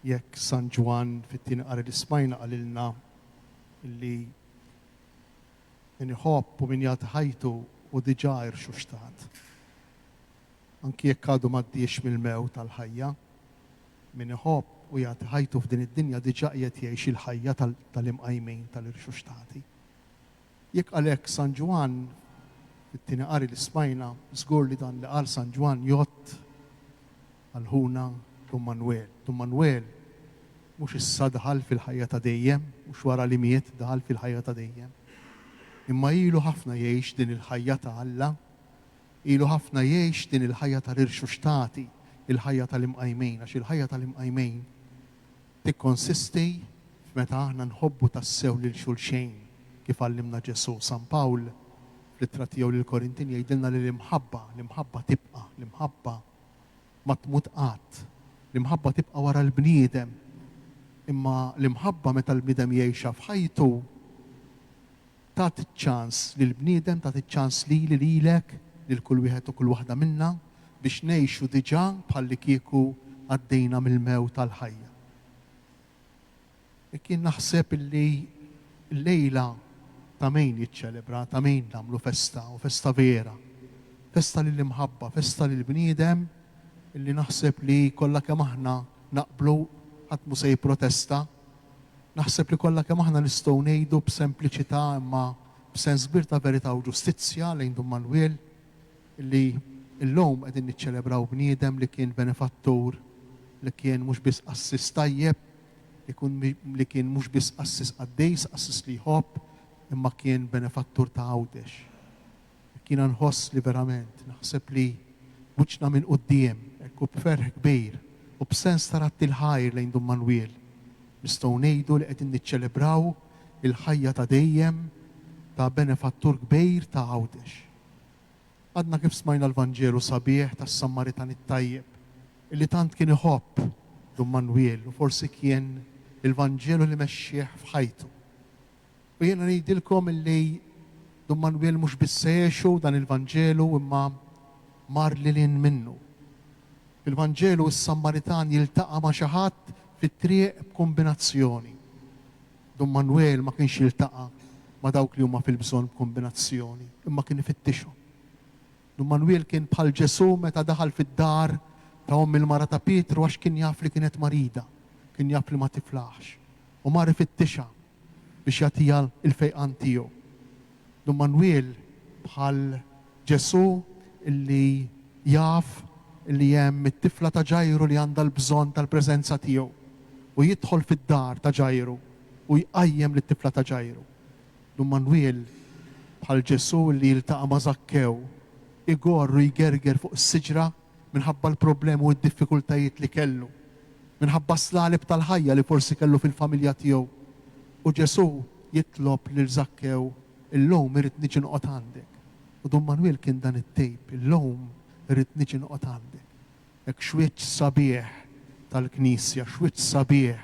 Jekk San Ġwann fit-tieni qari li smajna qalilna li min iħobb u min jagħti ħajtu hu diġà irxuxtat. Anki jekk għadu m'għaddiex mill-mewt għall-ħajja, min iħobb u jagħti ħajtu f'din id-dinja diġà qiegħed jgħix il-ħajja tal-imqajmin, tal-irxuxtati. Jekk qal hekk San Ġwann, fit-tieni qari li smajna, żgur li dan li qal San Ġwann jgħodd għal ħuna Dun Manwel. Dun Manwel mhux issa daħal fil-ħajja ta' dejjem, mhux wara li miet daħal fil-ħajja ta' dejjem. Imma ilu ħafna jgħix din il-ħajja ta' Alla, ilu ħafna jgħix din il-ħajja tal-irxuxtati, il-ħajja tal-imqajmin, għax il-ħajja tal-imqajmin tikkonsisti f'meta aħna nħobbu tassew lil xulxejn, kif għallimna Ġesù. San Pawl, fl-ittra tiegħu lill-Korintin jgħidilna li l-imħabba, l-imħabba tibqa', l-imħabba ma tmut qatt. L-imħabba tibqa' wara l-bniedem. Imma l-imħabba meta l-bniedem jgħixha f'ħajtu, tagħti ċ-ċans lill-bniedem, tagħti ċ-ċans lili, lilek, lil kull wieħed u kull waħda minna biex ngħixu diġà bħallikieku għaddejna mill-mewt għall-ħajja. Hekk jien naħseb illi llejla ta' min jiċċelebra, ta' min nagħmlu festa, u festa vera. Festa lill-imħabba, festa lill-bniedem illi naħseb li kollha kemm aħna naqblu ħadd mhu se jipprotesta. Naħseb li kollha kemm aħna nistgħu ngħidu b'sempliċità imma b'sens kbir ta' verità u ġustizzja lejn Dun Manwiel illi llum qegħdin niċċelebraw bniedem li kien benefattur, li kien mhux biss qassis tajjeb, li kun li kien mhux biss qassis qaddis, qassis li jħobb, imma kien benefattur ta' Għawdex. Hekk jiena nħoss li verament, naħseb li wiċċna minn quddiem, hekk u b'ferħ kbir u b'sens ta' radd il-ħajr lejn Dun Manwiel, nistgħu ngħidu li qegħdin niċċelebraw il-ħajja ta' dejjem ta' benefattur kbir ta' Għawdex. Għadna kif smajna l-Vanġelu sabiħ tas-Sammaritan it-tajjeb, illi tant kien iħobb Dun Manwiel u forsi kien il-Vanġelu li mexxieh f'ħajtu. U jiena ngħidilkom illi Dun Manwiel mhux biss għexu dan il-Vanġelu imma mar lil hinn minnu. Fil-Vanġelu s-Sammaritan jiltaqa' ma' xi ħadd fit-triq b'kumbinazzjoni. Dun Manwel ma kienx jiltaqa' ma' dawk li huma fil-bżonn b'kumbinazzjoni, imma kien ifittixhom. Dun Manwiel kien bħal Ġesù meta daħal fid-dar ta' omm il-mara ta' Pietru għax kien jaf li kienet marida, kien jaf li ma tiflaħx, u mar ifittixha biex jagħtiha l-fejqan tiegħu. Dun Manwiel bħal Ġesù li jaf li hemm it-tifla ta' Ġajru li għandha l-bżonn tal-preżenza tiegħu u jidħol fid-dar ta' Ġajru u jqajjem lit-tifla ta' Ġajru. Dun Manwiel, bħal Ġesù li jiltaqa' ma' Żakkew, igorr u jgerger fuq is-siġra minħabba l-problemi u d-diffikultajiet li kellu, minħabba s-slaleb tal-ħajja li forsi kellu fil-familja tiegħu. U Ġesù jitlob lil Żakkew, Illum irrid niġi noqgħod għandek. U Dun Manwiel kien dan it-tip, Illum irrid niġi noqgħod għandek. Hekk x'wiċċ sabiħ tal-Knisja, x'wiċċ sabiħ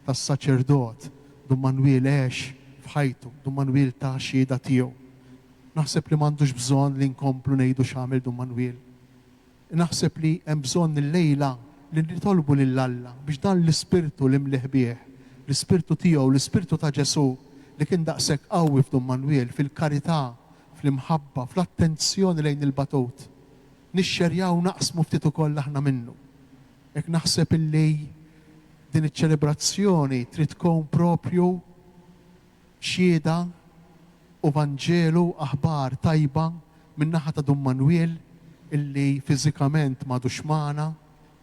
tas-saċerdot Dun Manwiel għex f'ħajtu, Dun Manwiel ta xhieda tiegħu. Naħseb li m'għandux bżonn li nkomplu ngħidu x'għamel Dun Manwiel. Naħseb li hemm bżonn illejla li nitolbu lil Alla biex dan l-ispirtu li mlieh bih, l-ispirtu tiegħu, l-ispirtu ta' Ġesù li kien daqshekk qawwi f'Dun Manwiel, fil-karità, fl-imħabba, fl-attenzjoni lejn il-batut, nixxerjaw u naqsmu ftit ukoll aħna minnu. Hekk naħseb illi din iċ-ċelebrazzjoni trid tkun proprju xhieda u Vanġelu, aħbar tajba min-naħa ta' Dun Manwiel illi fiżikament m'għadux magħna,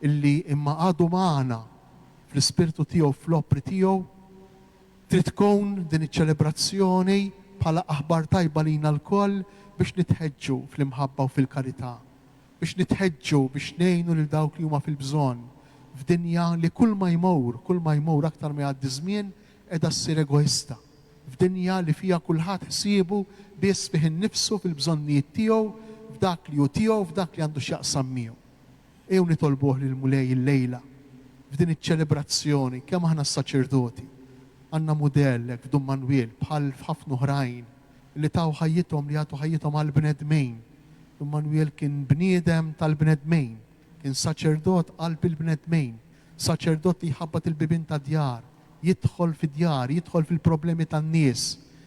illi imma għadu magħna fl-ispirtu tiegħu, fl-opri tiegħu. Trid tkun din iċ-ċelebrazzjoni bħala aħbar tajba lina lkoll biex nitħeġġu fl-imħabba u fil-karità. biex nitħeġġu biex ngħinu lil dawk li huma fil-bżonn f'dinja li kulma jmur, kulma jmur aktar ma jgħaddi ż-żmien qiegħda ssir egoista, f'dinja li fiha kulħadd ħsiebu biss fih innifsu, fil-bżonnijiet tiegħu, f'dak li hu tiegħu, f'dak li għandu x'jaqsam miegħu. Ejjew nitolbuh lill-Mulej illejla, f'din iċ-ċelebrazzjoni, kemm aħna s-saċerdoti għandna mudell hekk f'Dun Manwiel bħal f'ħafna oħrajn li taw ħajjithom, li jagħtu ħajjithom għall-bnedmin. Dun Manwiel kien bniedem tal-bnedmin, kien saċerdot qalb il-bnedmin. Saċerdot li jħabbat il-bibien tad-djar, jidħol fid-djar, jidħol fil-problemi tan-nies.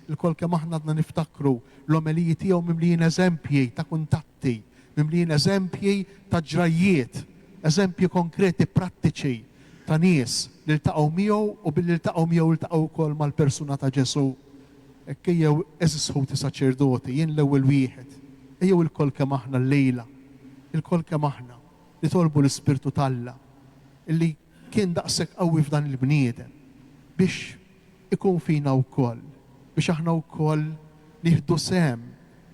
Ilkoll kemm aħna għadna niftakru l-omeliji tiegħu mimlijin eżempji ta' kuntatti, mimlijin eżempji ta' ġrajjiet, eżempji konkreti, prattiċi ta' nies li ltaqgħu miegħu u billi ltaqgħu miegħu ltaqgħu wkoll mal-persuna ta' Ġesù. Hekk ejjew għeżież ħuti saċerdoti, jien l-ewwel wieħed, ejjew ilkoll kemm aħna llejla, ilkoll kemm aħna, nitolbu l-Ispirtu t'Alla illi kien daqshekk qawwi f'dan il-bniedem biex ikun fina wkoll, biex aħna wkoll nieħdu sehem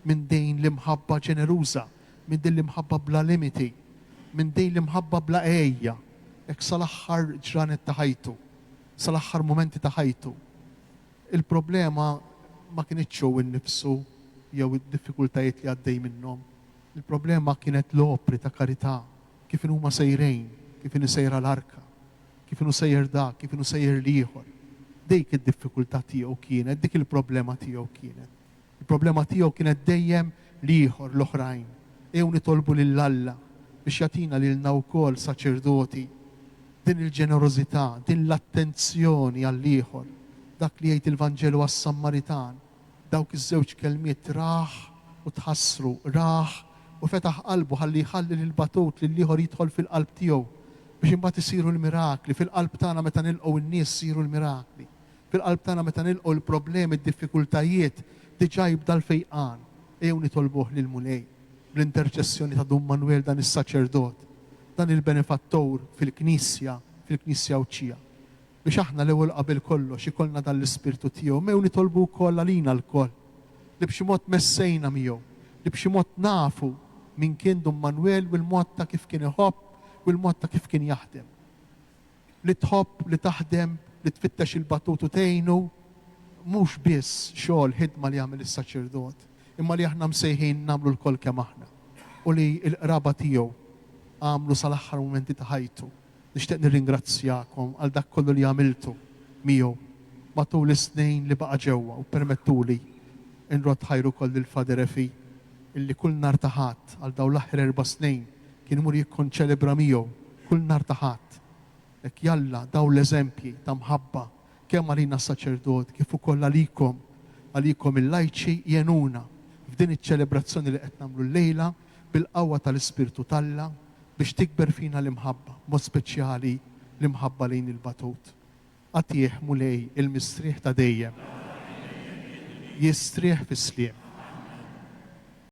minn din l-imħabba ġeneruża, minn din l-imħabba bla limiti, minn din l-imħabba bla għejja, hekk sal-aħħar ġranet ta' ħajtu, sal-aħħar mumenti ta' ħajtu. Il-problema ma kinitx hu nnifsu jew id-diffikultajiet li għaddej minnhom. Il-problema kienet l-opri ta' karità, kif inhuma sejrin, kif inhi sejra l-arka, kif inhu sejjer dak, kif inhu sejjer l-ieħor. Dik id-diffikultà tiegħu kienet, dik il-problema tiegħu kienet. Il-problema tiegħu kienet dejjem l-ieħor, l-oħrajn. Ejjew nitolbu lil Alla biex jagħtina lilna wkoll saċerdoti din il-ġenerożità, din l-attenzjoni għall-ieħor. Dak li jgħid il-Vanġelu għas-Sammaritan, dawk iż-żewġ kelmiet rah u tħassru, rah u fetaħ qalbu ħalli jħalli lill-batut, lill-ieħor jidħol fil-qalb tiegħu biex imbagħad isiru l-mirakli. Fil-qalb tagħna meta nilqgħu n-nies isiru l-mirakli. Fil-qalb tagħna meta nilqgħu l-problemi, d-diffikultajiet, diġà jibda l-fejqan. Ejjew nitolbuh lill-Mulej, bl-interċessjoni ta' Dun Manwel dan is-saċerdot, dan il-benefattur fil-Knisja, fil-Knisja Għawdxija, biex aħna l-ewwel u qabel kollox ikollna dan l-ispirtu tiegħu. Imma ejjew nitolbu wkoll għalina lkoll, li b'xi mod messejna miegħu, li b'xi mod nafu min kien Dun Manwel u l-mod ta' kif kien iħobb u l-mod ta' kif kien jaħdem. Li tħobb, li taħdem, li tfittex il-batut u tgħinu, mhux biss xogħol, ħidma li jagħmel is-saċerdot, imma li aħna msejħin nagħmlu lkoll kemm aħna, u li l-qraba tiegħu għamlu sal-aħħar mumenti ta' ħajtu. Nixtieq nirringrazzjakom għal dak kollu li għamiltu miegħu matul is-snin li baqa' ġewwa u ppermettuli nrodd ħajr ukoll lil Father Efi illi kull nhar ta' Ħadd għal dawn l-aħħar erba' snin kien imur jikkonċelebra miegħu kull nhar ta' Ħadd. Hekk jalla dawn l-eżempji ta' mħabba kemm għalina s-saċerdoti kif ukoll għalikom, għalikom il-lajċi jgħinuna f'din iċ-ċelebrazzjoni li qed nagħmlu llejla bil-qawwa tal-Ispirtu t'Alla biex tikber fina l-imħabba, b'mod speċjali l-imħabba lejn il-batut. Agħtih, Mulej, il-mistrieħ ta' dejjem. Jistrieħ fis-sliem.